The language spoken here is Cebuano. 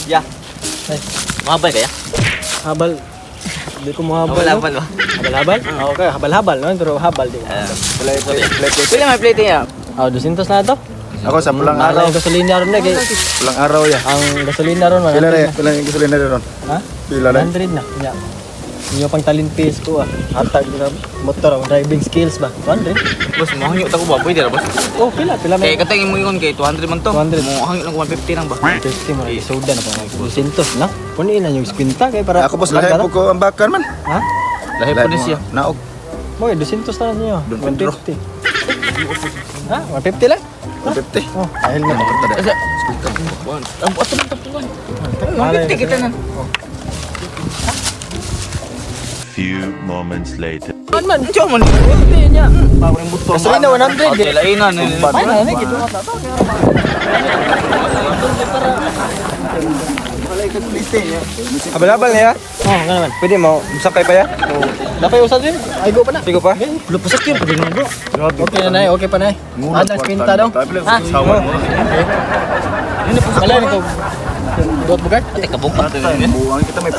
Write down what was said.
Ya. Ay. Mahabal kaya? Habal. Hindi ko muhabal. Habal, No? habal ba? Habal-habal? Ah, okay, habal-habal no? Pero habal di ko. Ah. Play, play, play, play. Pila may plate niya? Ah, 200 na to. Ako sa pulang Mahal araw. ang gasolina ron na kay Pulang araw ya. ang gasolina ron Pila 100 re, na. pila yung gasolina ron. Ha? Pila re. 100 na. Nya. Inyo pang talinpis ko ah. Hatag na motor ang driving skills ba? 200. Boss, mohangyo ta ko ba? Pwede ra, boss. Oh, pila pila Kay may katay mo ingon kay 200 man to. 200. Mohangyo lang ko 150 lang ba? 150 mo soda na pa mga 200 na. Punin na yung spinta kay para Ako, boss, lahi po ko ang bakar man. Ha? Lahi po ni siya. Naog. Mo 200 na lang niyo. Don Pedro. 150. Ha? 150 lang? 150. Oh, dahil na. Asa? Ang ato man tapuan. 150 kita nan. Few moments later. Man man. Unsa man? 150 niya. Gasolina 100. Okay, lain na. Ay, na na gitu. Habal-habal niya. Oh, nga naman. Pwede mo sakay pa ya? Dapat usad din. Ay go pa na. Sigo pa? Lo pasak yun pa din bro. Okay na nay, okay pa nay. Ah, nang spinta daw. Ha? Wala nito. Dot bugart. Teka, buka. Buang kita may